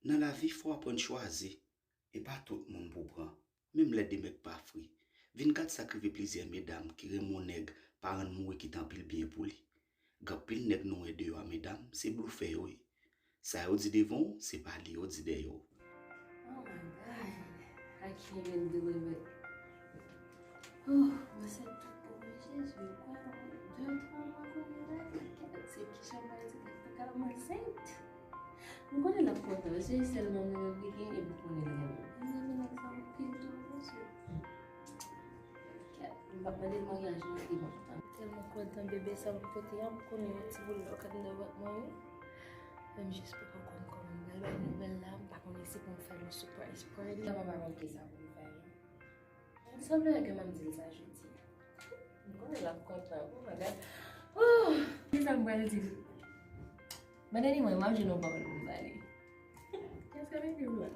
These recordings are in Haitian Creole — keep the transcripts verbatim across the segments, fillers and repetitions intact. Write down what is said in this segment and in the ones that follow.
Nan lavi, fò w aprann chwazi. E pa tout moun pou w pran. Menm lè de mèg pa fri. Vin gad sa k rive plizyè medam ki renmen yon nèg, paran l mouri kite anpil byen pou li. Gen anpil nèg nou wè deyò a medam, se blofè yo ye. Sa yo di devan w, se pa li yo di dèyè w. Oh my God. I can't even believe it. Oh, ansent tout pou mwen, Jezi. Kwa, de, twa mwa kounye la, se ki jan m pral di pou kal ansent? M konnen l ap kontan, se sèl manman mwen ki gen, e m konnen l renmen m. M renmen nèg sa anpil tou, mesye. Kèt, m p ap mande l maryaj non, li bon. M tèlman kontan bebe sa m pote a, m konnen yon ti boul lòk anndan vant mwen wi. Men m jis poko konn kòman m pral bay nouvèl la, m pa konnen si pou m fè l yon surprise party. Mwen pa manke sa pou m fè non. M sanble ke m ap di l sa jodi a. M konnen l ap kontan. Oh my God. Oh! Kisa m pral di l? Mande li mwen, m ap jwenn yon pawòl pou m ba li. Kiyès k ap ekri m la?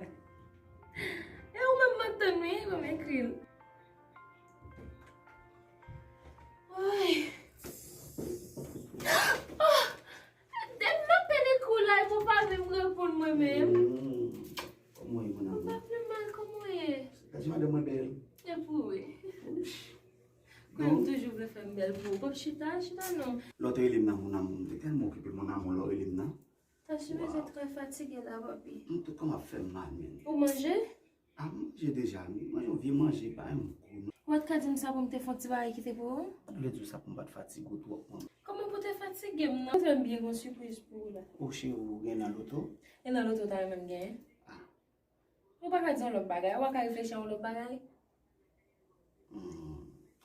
E ou menm m ap tann wi, pou m ekri l. Ay. Oh! Depi m ap pede kou la, epi w pa menm reponn mwen menm. Hmm. Kòman w ye, mon amour? M pa pi mal, kòman w ye? Gade madanm mwen bèl. E pou ou? Kwè m toujou vle fè m bèl pou ou. Kòm chita, chita non. Lè w te rele m nan, mon amour, m te tèlman okipe, mon amour, lè w rele m nan. Tâche, je suis très fatiguée là, papi. M tout kò m ap fè m mal, men. Ou manje? A, m manje deja, wi. Manje yon vye manje, pa yon gou non. Ou pa t ka di m sa pou m te fè yon ti bagay kite pou ou? M pa t vle di w sa pou m pa t fatige w twòp, mwen. Kòman pou te fatige m nan? Ou fè m byen gon sipriz pou ou la. O cheri, ou gen nan loto? E nan loto w ta renmen m genyen? A. Ou pa ka di yon lòt bagay, ou pa ka reflechi a yon lòt bagay? Hmm.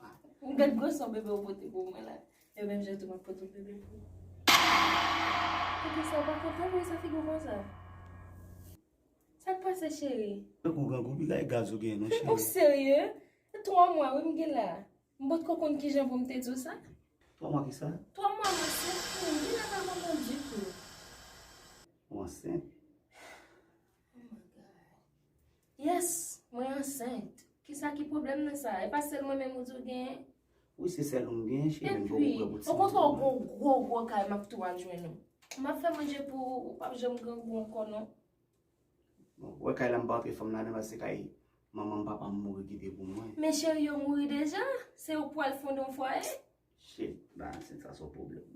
A. M gad gwosè bebe ou pote pou mwen la. E menm jan tou m ap pote yon bebe pou ou. Poukisa ou pa kontan vre sa figi w konsa? Sa k pase, cheri? Tankou grangou, piga e gaz ou genyen non, cheri. Ou serye? Se twa mwa wi m gen la. M potko konn kijan pou m te di w sa. Twa mwa kisa? Twa mwa m ansent wi, m genlè pa kontan ditou. Ou ansent? Oh my God. Yes, mwen ansent. Kisa ki pwoblèm nan sa? E pa sèl mwen menm ou di w genyen? Wi, se sèl ou m genyen, cheri, men m poko prè pou ti moun. Epi, okontrè, ou gon gwo, gwo kay, m ap tou al jwenn ou. M ap fè manje pou ou, ou p ap janm grangou ankò non. Bon, ou wè kay la m pa antre fanm ladan paske se kay manman m, papa m mouri kite pou mwen. Men cheri, yo mouri deja. Se ou k pral fonde yon fwaye. Shit, ba ansent sa se yon pwoblèm.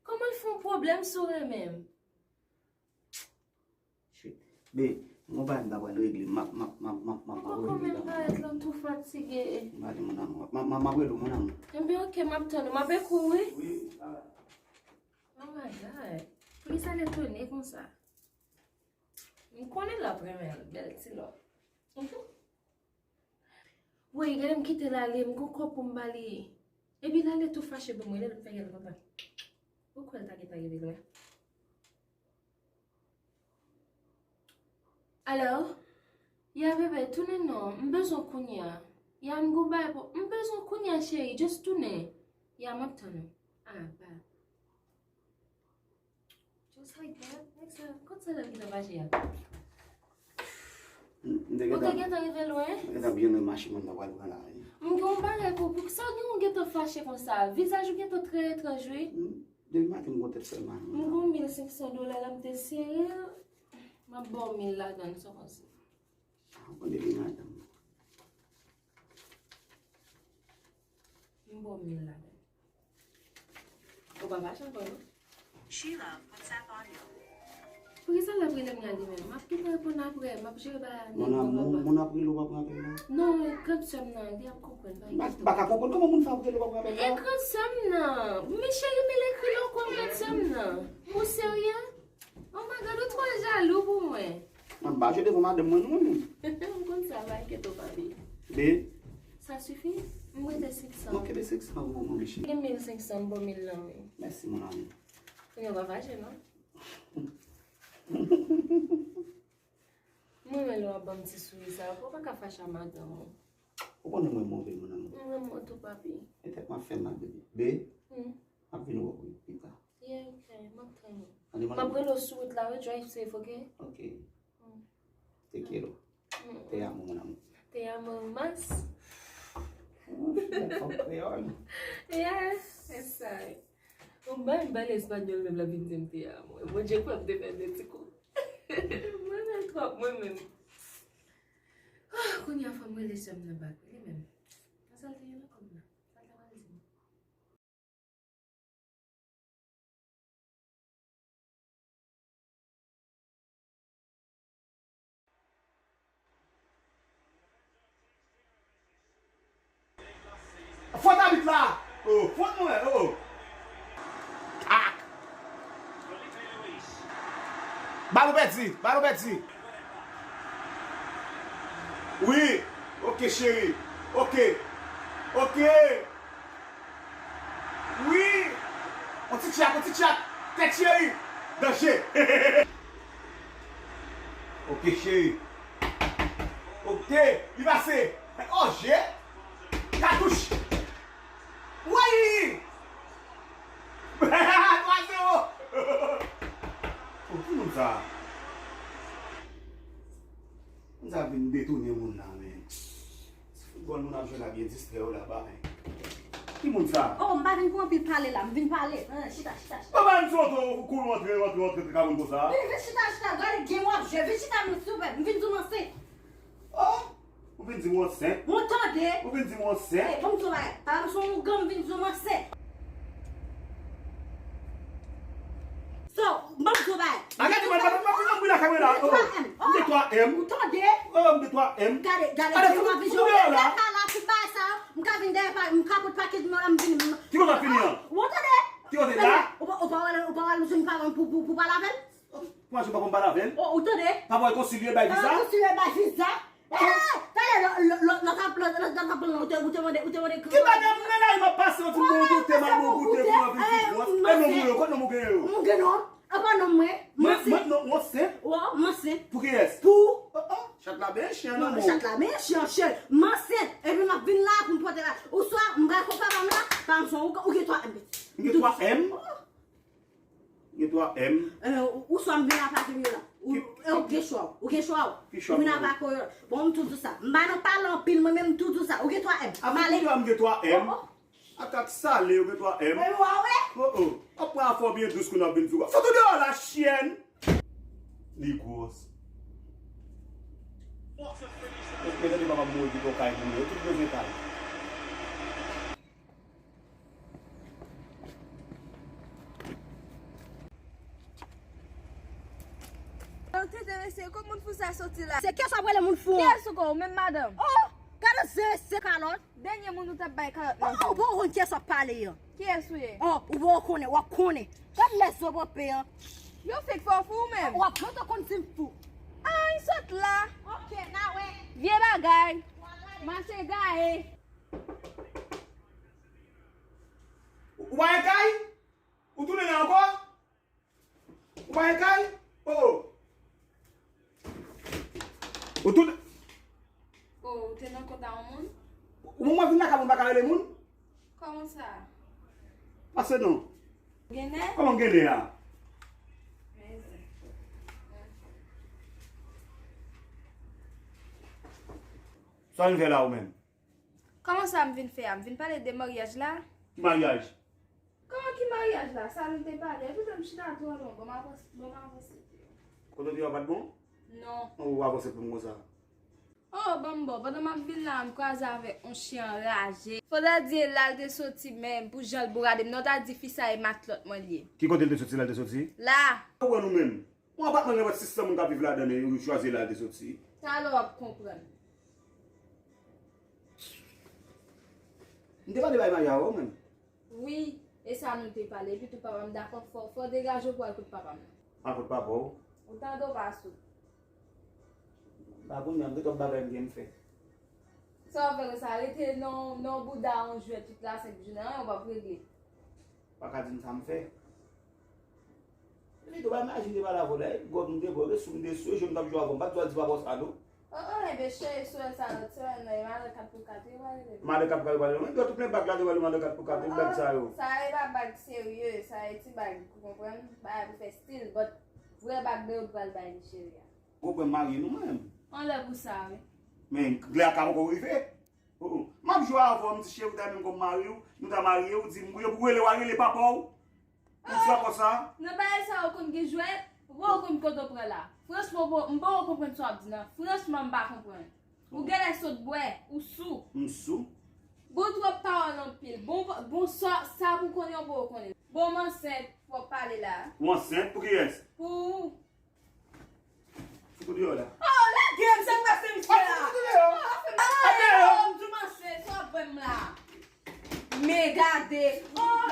Kòman l fè yon pwoblèm si w renmen m? Shit. Be, m gon bagay m ta pral regle. M ap, m ap, m ap, m ap, m ap, m ap regle la. Ou poko menm parèt la, m tou fatige. M ale, mon amour. M ap, m ap, m ap rele w, mon amour. Enben, ok, m ap tann ou. M ap ekri w, wi. Wi, alright. Oh my God. Poukisa l etone konsa? M konnen l ap renmen l, bèl ti lòt. Mhm. Woy, gade m kite l ale, m gon kòb pou m ba li. Epi l ale tou fache pou mwen, lè l fè gèl kontan. Ou kwè l ta gentan rive lwen? Alo? Ya, bebe, tounen non, m bezwen w kounye a. Ya, m gon bagay pou, m bezwen w kounye a, cheri, just tounen. Ya, m ap tann ou. Ah, ba. Just like that? Like sa, kot sa lè m gentan fache a? M te gentan, ou te gentan rive lwen? M gentan byen lwen machin mwen nan pral pran lari. M gen yon bagay pou, poukisa w gen yon gentan fache konsa? Vizaj ou gentan trè etranj, wi. Hmm, depi maten m gon tèt fè mal. M gon mil senk san dola la, m te sere l. M ap ba w mil ladan l, sa w panse? Ah, ou konn depi maten. M ba w mil ladan l. Ou pa fache ankò, non? Sheila, what's up, audio? Poukisa l ap rele m la li menm? M ap gentan reponn apre, m ap jere bagay la. Mon amour, moun ap rele w, w ap pran apèl la? Non, e grandsè m nan, li ap konprann, pa enkyete w. M pa ka konprann kòman moun fè ap rele w, w ap pran apèl la. E grandsè m nan! Men cheri, men l ekri la, ou kwè grandsè m nan? Ou serye? Oh my God, ou twò jalou pou mwen. M ap ba w devan madanm mwen, non, men. M konn sa, pa enkyete w, papi. Be? Sa sifi? M rete senk san. Non, kenbe senk san pou mwen, cheri. Gen mil senk san, m ba w mil lan, wi. Mèsi, mon amour. Kounye a w pa fache, non? Mwen renmen lè w ap ban m ti souri sa yo. Ou pa ka fache a madanm ou. Ou konnen mwen move, mon amour. Mwen renmen w tou, papi. E tèt m ap fè mal, bebe. Be? Hmm. M ap vin wè w pi ta. Yeah, ok. M ap tann ou. Tande, mon amour. M ap rele w sou wout la, wi, drive safe, ok? Ok. Hmm. Te quiero. Hmm. Te amo, mon amour. Te amo más. Ouf, yon fanm kreyòl. Yeah, e sa. Ou bay m pale espanyòl menm l ap vin di m te amo. Bondye kwè m te fè de ti kou. Mwen menm Twòp mwen menm. Ah, kounye a fò m rele sè m nan bak wi, li menm. Nan sa l te ye nan kòm nan. Sa l ta pral di m? Fòt abit la! Oh, fòt mwen, oh! Ah! Balon pèdi, balon pèdi. Wi, oke cheri. Oke. Oke. Wi. On ti tchak, on ti tchak. Tèt cheri. Danje. Oke cheri. Oke, li pase. Oh, je. Katouch. Woy! Twa zewo. Oh, ki moun sa? Moun sa vin detounen moun nan, men. Se foutbòl moun ap jwe la, byen distrè yo la, ba, men. Ki moun sa? Oh, m pa vin pou anpil pale la, m vin pale. Ah, chita, chita, chita. Papa, m sot, ou kou rantre, rantre, rantre, ka moun konsa. Vin, vin chita, chita, gade game w ap jwe, vin chita, m souple, m vin di w m ansent. Oh! Ou vin di m ou ansent? Ou tande? Ou vin di m ou ansent? Eh, ban m di w bagay. Pa m se yon ougan, m vin di w m ansent. So, ban m di w bagay. Agade, mwen, mwen, mwen, mwen, mwen, la kamera. Oh, m gen twa M. Ou tande? Oh, m gen twa M. Gade, gade, gade, foto, foto dèyè la. M ka la, tout bagay sa, m ka vin dèyè, m ka pot pakèt, m vin. Ki kote w ap fini an? Ou tande? Ki kote la? Ou pa, ou pa wè, ou pa wè, m jwenn paran pou, pou, pou pale avè l? Kòman se pa konn pale avè l? Oh, ou tande? Papa w konsilye bay viza? Konsilye bay viza. Eh, talè, lò, lò, lò, lò, t ap, lò, lò, lò, t ap, lò, ou te, ou te mande, ou te mande. Ki bagay m nan la, m ap pase yon ti bon goute, m ap bon goute, pou anvi pi pwòch. E non, moun yo, kot non moun gen yo? Moun gen non. Apa non mwen? Mwen, mwen, non, mwen se. Oh, mwen se. Pou kiyès? Pou. Oh, oh, chat la byen chen nan men w. Chat la byen chen, chen. Mwen se. Epi m ap vin la pou m pote la. Oswa, m bay kòb papa m la, pa m son, ou, ou gen twa M. M gen twa M? Oh. Gen twa M. Eh, ou, ou swa m vin atake m yo la. Ou, eh, ou gen chwa. Ou gen chwa ou. Ou vin atake yo la. Bon, m tou di w sa. M pa nan pale anpil, mwen menm m tou di w sa. Ou gen twa M. M ale. Atak sale, ou gen twa M. Mwen wa wè. Oh, oh. Ap pran afè w byen dous kounye a ap vin di w. Fout ou deyò la, chyèn. Li gwòs. Mwen tande papa m mouri kite yon kay pou mwen. Yo tout bezwen kay. Tande mesye, kot moun fou sa soti la? Se kiyès w ap rele moun fou an? Kiyès ou kwè, ou menm madanm? Oh! Gade zye se kalòt. Dènye moun ou t ap bay kalòt nan. Oh, oh, ou poko konn kiyès w ap pale an. Kiyès ou ye? Oh, ou poko konnen, w ap konnen. Gad lè zo bope an. Yo fèk fè w fou ou menm? W ap gentan konn si m fou. Ay, sot la. Ok, n a wè. Vye bagay. Mache gaye. Ou pa gen kay? Ou tounen la ankò? Ou pa gen kay? Oh, oh. Ou tounen. Oh, ou te nan kont a yon moun? Ou mwen vin lakay mwen pa ka rele moun? Kòman sa? Pase non. Gen nè? Kòman gen nè a? Mezè. Sa w vin fè la ou menm? Kòman sa m vin fè a? M vin pale de maryaj la. Ki maryaj? Kòman ki maryaj la? Sa nou te pale? Epi m chita twò lwen. Bon, m avanse, bon, m avanse. Kote w te ye a pa t bon? Non. Ou avanse pou m konsa. Oh, ban m ba w. Pandan m ap vin la, m kwaze avèk yon chen anraje. Fò ta di e la l te soti, men pou jan l bourade m nan, w ta di fi sa e matlòt mwen l ye. Ki kote l te soti, la l te soti? La. Ou wè nou menm. Yon apatman gen prèske sis san moun k ap viv ladan l, e ou chwazi e la l te soti. Talè w ap konprann. M te pale bay Maya avè w menm. Wi, e sa nou te pale. Epi tou papa m dakò, fò, fò w degaje w pou w al kot papa m nan. Al kot papa w? Ou tande w pa sou. Pa kounye a, m gen twòp bagay m gen m fè. Sa w ap fè konsa, rete nan, nan bouda yon jwèt tout la senk jounen, anyen w p ap regle. Pa ka di m sa m fè. Epi tou pa imajine pa la volè, gòt m te gòt, sou m te sou, je m t ap jwe avè w, m pa t dwe di papa w sa non. Oh, oh, enben cheri, sou sa lòt semèn nan, e malè kat pou kat, yo pale de. Malè kat pou kat, yo pale de. Mwen, gòt ou plen bag la, yo pale malè kat pou kat, tout bag sa yo. Sa e pa bag serye, sa e ti bag, ou konprann? Bagay pou fè stil, but vrè bag nan yo pral bay li cheri a. Ou konprann marye nou menm. Anlè pou sa, wi. Men, lè a ka poko rive. Oh, oh. M ap jwe avè w, m di cheri, w ta menm kòm mari w, nou ta marye, w di m, ou rele, w a rele papa w. Ou di papa w sa? Nan bagay sa, ou konn gen jwèt, ou Mwen konn kote w pran la. Franchman, bon, m pa konprann sa w ap di nan. Franchman, m pa konprann. Ou genlè sot bwè, ou sou. M sou. Bon, twòp pawòl anpil. Bon, bon, sa, sa pou konnen, ou pa konnen. Bon, m ansent, fò w pale la. Ou ansent pou kiyès? Pou ou. Foukou deyò la. Oh, lage m, sa m pase misye la. Foukou deyò. Oh, fè m deyò. Oh, m di w m ansent, sa w ap ban m la. Men gade. Oh,